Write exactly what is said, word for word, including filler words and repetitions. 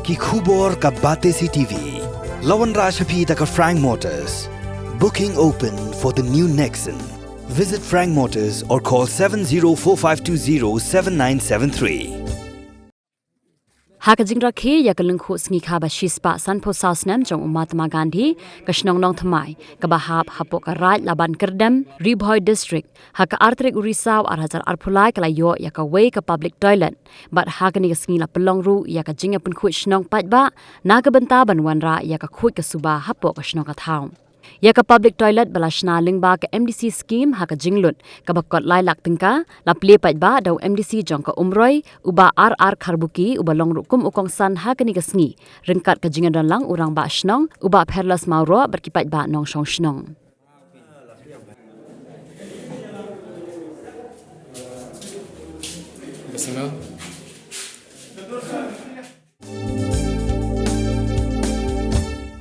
Ki khubor ka Batesi TV. La wanrah sha phi da ka Frank Motors. Booking open for the new Nexon. Visit Frank Motors or call seven zero four five two zero seven nine seven three. Ha ka jingrakhe ïa ka lyngkhuh sngi kha ba shispah sanphew saw snem jong u Mahatma Gandhi, ka shnong Nongthymmai, kaba hap hapoh ka Raid Laban Kyrdem, Ri Bhoi District, ha ka ar tarik u Risaw ar hajar arphew lai ka la ïoh ïa kawei ka public toilet. Bad ha kane ka sngi la pynlong ruh ïa ka jingïapynkhuid shnong paidbah, na ka bynta ban wanrah ïa ka khuid ka suba hapoh ka shnong ka thaw. Ïa ka public toilet ba la shna lyngba ka M D C scheme ha ka jinglut kaba kot lai lak tyngka, la plie paidbah da u M D C jong ka Umroi, u Bah R R Kharbuki, uba long ruh kum u kongsan ha kane ka sngi, ryngkat ka jingïadonlang u Rangbah Shnong, u Bah Pherles Mawroh bad ki paidbah nongshong shnong.